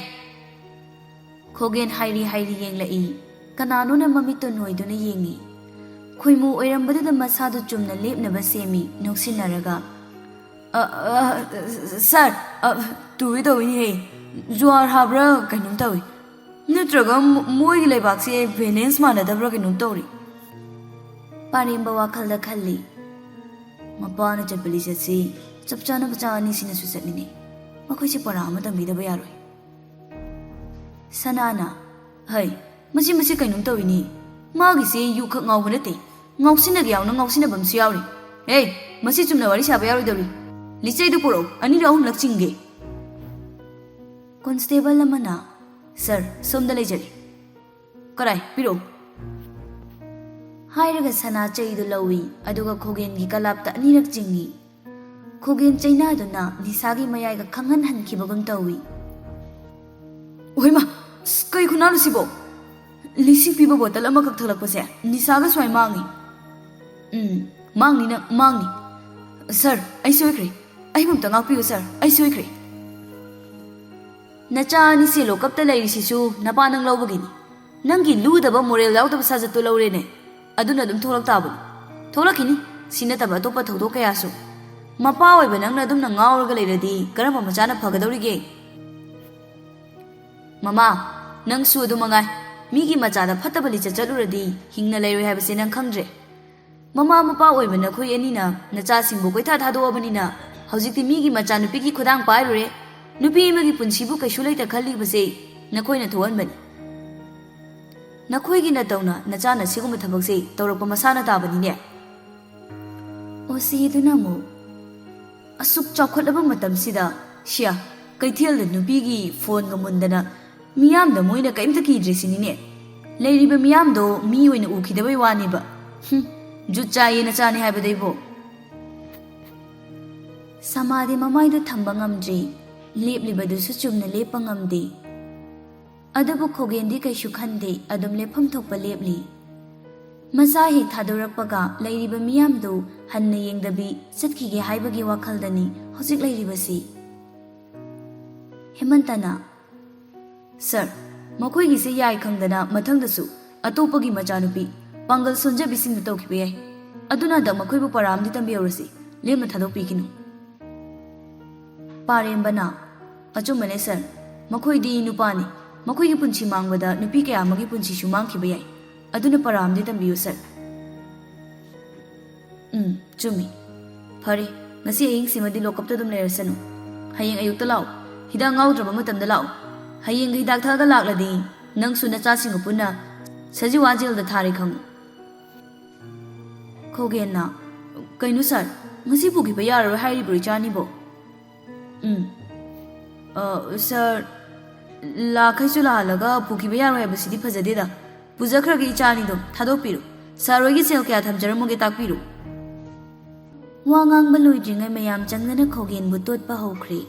ꯈꯣꯒꯦꯟ ꯍꯥꯏꯔꯤ ꯍꯥꯏꯔꯤ ꯌꯦꯡꯂꯛꯏ꯫ ꯀꯅꯥꯅꯣꯅ ꯃꯃꯤꯠꯇꯣ ꯅꯣꯏꯗꯨꯅ ꯌꯦꯡꯉꯤ꯫ ꯈꯣꯏꯃꯨ ꯑꯣꯏꯔꯝꯕꯗꯨꯗ ꯃꯁꯥꯗꯨ ꯆꯨꯝꯅ ꯂꯦꯞꯅꯕ ꯁꯦꯝꯃꯤ, ꯅꯣꯛꯁꯤꯟꯅꯔꯒ꯫ "ꯑ, ꯑ, ꯁꯥꯔ, ꯑ, ꯇꯨꯒꯦ ꯇꯧꯏꯅꯦꯍꯦ꯫ ꯖꯨꯋꯥꯔ ꯍꯥꯕ꯭ꯔꯥ ꯀꯩꯅꯣꯝ ꯇꯧꯏ꯫ ꯅꯠꯇ꯭ꯔꯒ ꯃꯣ-, ꯃꯣꯏꯒꯤ ꯂꯩꯕꯥꯛꯁꯦ ꯕꯦꯂꯦꯟꯁ ꯃꯥꯟꯅꯗꯕ꯭ꯔꯥ ꯀꯩꯅꯣꯝ ꯇꯧꯔꯤ꯫" ꯄꯥꯔꯦꯝꯕ ꯋꯥꯈꯜꯗ ꯈꯜꯂꯤ꯫ "ꯃꯄꯥꯅ ꯆꯠꯄ ꯂꯤꯆꯠꯁꯤ ꯆꯞ ꯆꯥꯅ ꯃꯆꯥ ꯑꯅꯤꯁꯤꯅꯁꯨ ꯆꯠꯂꯤꯅꯦ꯫ ꯃꯈꯣꯏꯁꯦ ꯄꯔꯥ ꯑꯃ ꯇꯝꯕꯤꯗꯕ ꯌꯥꯔꯣꯏ꯫" ꯁꯅꯥꯅ, "ꯍꯩ, ꯃꯁꯤ, ꯃꯁꯤ ꯀꯩꯅꯣꯝ ꯇꯧꯏꯅꯦ꯫ ꯃꯥꯒꯤꯁꯦ ꯌꯨ ꯈꯛ ꯉꯥꯎꯕ ꯅꯠꯇꯦ, ꯉꯥꯎꯁꯤꯟꯅꯒꯦ ꯌꯥꯎꯅ ꯉꯥꯎꯁꯤꯟꯅꯕ ꯑꯃꯁꯨ ꯌꯥꯎꯔꯤ꯫ ꯍꯦ, ꯃꯁꯤ ꯆꯨꯝꯅ ꯋꯥꯔꯤ ꯁꯥꯕ ꯌꯥꯔꯣꯏꯗꯧꯔꯤ꯫ ꯂꯤꯆꯩꯗꯨ ꯄꯨꯔꯛꯎ, ꯑꯅꯤꯔꯛ ꯑꯍꯨꯝꯂꯛ ꯆꯤꯡꯒꯦ꯫" ꯀꯣꯟꯁꯇꯦꯕꯜ ꯑꯃꯅ, "ꯁꯥꯔ, ꯁꯣꯝꯗ ꯂꯩꯖꯔꯤ꯫" "ꯀꯗꯥꯏ? ꯄꯤꯔꯛꯎ꯫" ꯍꯥꯏꯔꯒ ꯁꯅꯥ ꯆꯩꯗꯨ ꯂꯧꯏ, ꯑꯗꯨꯒ ꯈꯣꯒꯦꯟꯒꯤ ꯀꯂꯥꯞꯇ ꯑꯅꯤꯔꯛ ꯆꯤꯡꯏ꯫ ꯈꯣꯒꯦꯟ ꯆꯩꯅꯥꯗꯨꯅ ꯅꯤꯁꯥꯒꯤ ꯃꯌꯥꯏꯒ ꯈꯪꯍꯟꯍꯟꯈꯤꯕꯒꯨꯝ ꯇꯧꯏ꯫ "ꯑꯣꯏꯃ, ꯑꯁ, ꯀꯩ ꯈꯨꯅꯥꯅꯣ ꯁꯤꯕꯣ? ꯂꯤꯁꯤꯡ ꯄꯤꯕ ꯕꯣꯇꯜ ꯑꯃꯈꯛ ꯊꯛꯂꯛꯄꯁꯦ ꯅꯤꯁꯥꯒ ꯁ꯭ꯋꯥꯏ ꯃꯥꯡꯉꯤ꯫" "ꯎꯝ, ꯃꯥꯡꯅꯤ ꯅꯪ, ꯃꯥꯡꯅꯤ꯫ ꯁꯥꯔ, ꯑꯩ ꯁꯣꯏꯈ꯭ꯔꯦ꯫ ꯑꯩꯕꯨ ꯑꯝꯇ ꯉꯥꯛꯄꯤꯌꯨ ꯁꯥꯔ, ꯑꯩ ꯁꯣꯏꯈ꯭ꯔꯦ꯫" ꯅꯆꯥ ꯑꯅꯤꯁꯦ ꯂꯣꯀꯞꯇ ꯂꯩꯔꯤꯁꯤꯁꯨ ꯅꯄꯥ ꯅꯪ ꯂꯧꯕꯒꯤꯅꯤ꯫ ꯅꯪꯒꯤ ꯂꯨꯗꯕ ꯃꯣꯔꯦꯜ ꯌꯥꯎꯗꯕ ꯁꯥꯖꯠꯇꯨ ꯂꯧꯔꯦꯅꯦ꯫ ꯑꯗꯨꯅ ꯑꯗꯨꯝ ꯊꯣꯛꯂꯛ ꯇꯥꯕꯅꯤ꯫ ꯊꯣꯛꯂꯛꯈꯤꯅꯤ, ꯁꯤ ꯅꯠꯇꯕ ꯑꯇꯣꯞꯄ ꯊꯧꯗꯣꯛ ꯀꯌꯥꯁꯨ꯫ ꯃꯄꯥ ꯑꯣꯏꯕ ꯅꯪꯅ ꯑꯗꯨꯝꯅ ꯉꯥꯎꯔꯒ ꯂꯩꯔꯗꯤ ꯀꯔꯝꯕ ꯃꯆꯥꯅ ꯐꯒꯗꯧꯔꯤꯒꯦ? ꯃꯃꯥ, ꯅꯪꯁꯨ ꯑꯗꯨ ꯃꯉꯥꯏ꯫ ꯃꯤꯒꯤ ꯃꯆꯥꯗ ꯐꯠꯇꯕ ꯂꯤꯆꯠ ꯆꯠꯂꯨꯔꯗꯤ ꯍꯤꯡꯅ ꯂꯩꯔꯣꯏ ꯍꯥꯏꯕꯁꯦ ꯅꯪ ꯈꯪꯗ꯭ꯔꯦ? ꯃꯃꯥ ꯃꯄꯥ ꯑꯣꯏꯕ ꯅꯈꯣꯏ ꯑꯅꯤꯅ ꯅꯆꯥꯁꯤꯡꯕꯨ ꯀꯣꯏꯊꯥ ꯊꯥꯗꯣꯛꯑꯕꯅꯤꯅ ꯍꯧꯖꯤꯛꯇꯤ ꯃꯤꯒꯤ ꯃꯆꯥꯅꯨꯄꯤꯒꯤ ꯈꯨꯗꯥꯡ ꯄꯥꯏꯔꯨꯔꯦ꯫ ꯅꯨꯄꯤ ꯑꯃꯒꯤ ꯄꯨꯟꯁꯤꯕꯨ ꯀꯩꯁꯨ ꯂꯩꯇ ꯈꯜꯂꯤꯕꯁꯦ ꯅꯈꯣꯏꯅ ꯊꯣꯛꯍꯟꯕꯅꯤ꯫ ꯅꯈꯣꯏꯒꯤ ꯅꯇꯧꯅ ꯅꯆꯥꯅ ꯁꯤꯒꯨꯝꯕ ꯊꯕꯛꯁꯦ ꯇꯧꯔꯛꯄ ꯃꯁꯥꯅ ꯇꯥꯕꯅꯤꯅꯦ꯫ ꯑꯣ, ꯁꯤ ꯑꯗꯨꯅ ꯑꯃꯨꯛ? ꯑꯁꯨꯛ ꯆꯥꯎꯈꯠꯂꯕ ꯃꯇꯝꯁꯤꯗ, ꯁꯤꯌꯥ, ꯀꯩꯊꯦꯜꯗ ꯅꯨꯄꯤꯒꯤ ꯐꯣꯟꯒ ꯃꯨꯟꯗꯅ ꯃꯤꯌꯥꯝꯗ ꯃꯣꯏꯅ ꯀꯔꯤꯝꯇ ꯀꯤꯗ꯭ꯔꯤꯁꯤꯅꯤꯅꯦ꯫ ꯂꯩꯔꯤꯕ ꯃꯤꯌꯥꯝꯗꯣ ꯃꯤ ꯑꯣꯏꯅ ꯎꯈꯤꯗꯕꯩ ꯋꯥꯅꯦꯕ꯫ ꯍꯨꯝ, ꯖꯨꯠ ꯆꯥꯏꯌꯦ ꯅꯆꯥꯅꯤ ꯍꯥꯏꯕꯗꯩꯕꯣ꯫ ꯁꯃꯥꯗꯤ ꯃꯃꯥꯏꯗꯨ ꯊꯝꯕ ꯉꯝꯗ꯭ꯔꯤ꯫ ꯂꯦꯞꯂꯤꯕꯗꯨꯁꯨ ꯆꯨꯝꯅ ꯂꯦꯞꯄ ꯉꯝꯗꯦ꯫ ꯑꯗꯨꯕꯨ ꯈꯣꯒꯦꯟꯗꯤ ꯀꯩꯁꯨ ꯈꯟꯗꯦ, ꯑꯗꯨꯝ ꯂꯦꯞꯐꯝ ꯊꯣꯛꯄ ꯂꯦꯞꯂꯤ꯫ ꯃꯆꯥ ꯍꯦꯛ ꯊꯥꯗꯣꯔꯛꯄꯒ ꯂꯩꯔꯤꯕ ꯃꯤꯌꯥꯝꯗꯨ ꯍꯟꯅ ꯌꯦꯡꯗꯕꯤ ꯆꯠꯈꯤꯒꯦ ꯍꯥꯏꯕꯒꯤ ꯋꯥꯈꯜꯗꯅꯤ ꯍꯧꯖꯤꯛ ꯂꯩꯔꯤꯕꯁꯤ꯫ ꯍꯦꯃꯟꯇꯅ, "ꯁꯔ, ꯃꯈꯣꯏꯒꯤꯁꯦ ꯌꯥꯏ ꯈꯪꯗꯅ ꯃꯊꯪꯗꯁꯨ ꯑꯇꯣꯞꯄꯒꯤ ꯃꯆꯥꯅꯨꯄꯤ ꯄꯥꯡꯒꯜ ꯁꯣꯟꯖꯕꯤꯁꯤꯡꯗ ꯇꯧꯈꯤꯕ ꯌꯥꯏ꯫ ꯑꯗꯨꯅ ꯍꯟꯗꯛ ꯃꯈꯣꯏꯕꯨ ꯄꯔꯥ ꯑꯃꯗꯤ ꯇꯝꯕꯤꯍꯧꯔꯁꯤ, ꯂꯦꯝꯅ ꯊꯥꯗꯣꯛꯄꯤꯈꯤꯅꯨ"꯫ ꯄꯥꯔꯦꯝꯕꯅ, "ꯑꯆꯨꯝꯕꯅꯦ ꯁꯔ, ꯃꯈꯣꯏꯗꯤ ꯅꯨꯄꯥꯅꯤ꯫ ꯃꯈꯣꯏꯒꯤ ꯄꯨꯟꯁꯤ ꯃꯥꯡꯕꯗ ꯅꯨꯄꯤ ꯀꯌꯥ ꯑꯃꯒꯤ ꯄꯨꯟꯁꯤꯁꯨ ꯃꯥꯡꯈꯤꯕ ꯌꯥꯏ꯫ ꯑꯗꯨꯅ ꯄꯔꯥ ꯑꯃꯗꯤ ꯇꯝꯕꯤꯌꯨ ꯁꯔ"꯫ "ꯎꯝ, ꯆꯨꯝꯃꯤ꯫ ꯐꯔꯦ, ꯉꯁꯤ ꯑꯍꯤꯡꯁꯤꯃꯗꯤ ꯂꯣꯀꯞꯇ ꯑꯗꯨꯝ ꯂꯩꯔꯁꯅꯨ꯫ ꯍꯌꯦꯡ ꯑꯌꯨꯛꯇ ꯂꯥꯛꯑꯣ꯫ ꯍꯤꯗꯥꯛ ꯉꯥꯎꯗ꯭ꯔꯕ ꯃꯇꯝꯗ ꯂꯥꯛꯑꯣ꯫ ꯍꯌꯦꯡꯒ ꯍꯤꯗꯥꯛ ꯊꯛꯑꯒ ꯂꯥꯛꯂꯗꯤ ꯅꯪꯁꯨ ꯅꯆꯥꯁꯤꯡꯒ ꯄꯨꯟꯅ ꯁꯖꯤꯋꯥ ꯖꯦꯜꯗ ꯊꯥꯔꯦ ꯈꯪꯉꯨ"꯫ ꯈꯣꯒꯦꯟꯅ, "ꯀꯩꯅꯣ ꯁꯥꯔ, ꯉꯁꯤ ꯄꯨꯈꯤꯕ ꯌꯥꯔꯔꯣꯏ ꯍꯥꯏꯔꯤꯕ꯭ꯔꯣ ꯏꯆꯥꯅꯤꯕꯣ?" "ꯎꯝ꯫ ꯑ, ꯁꯥꯔ, ꯂꯥꯛꯈꯩꯁꯨ ꯂꯥꯛꯍꯜꯂꯒ ꯄꯨꯈꯤꯕ ꯌꯥꯔꯣꯏ ꯍꯥꯏꯕꯁꯤꯗꯤ ꯐꯖꯗꯦꯗ꯫ ꯄꯨꯖꯈ꯭ꯔꯒꯦ ꯏꯆꯥꯅꯤꯗꯣ, ꯊꯥꯗꯣꯛꯄꯤꯔꯣ꯫ ꯁꯥꯔ ꯍꯣꯏꯒꯤ ꯁꯦꯜ ꯀꯌꯥ ꯊꯝꯖꯔꯝꯃꯨꯒꯦ ꯇꯥꯛꯄꯤꯔꯣ"꯫ ꯋꯥ ꯉꯥꯡꯕ ꯂꯣꯏꯗ꯭ꯔꯤꯉꯩ ꯃꯌꯥꯝ ꯆꯪꯗꯅ ꯈꯣꯒꯦꯟꯕꯨ ꯇꯣꯠꯄ ꯍꯧꯈ꯭ꯔꯦ꯫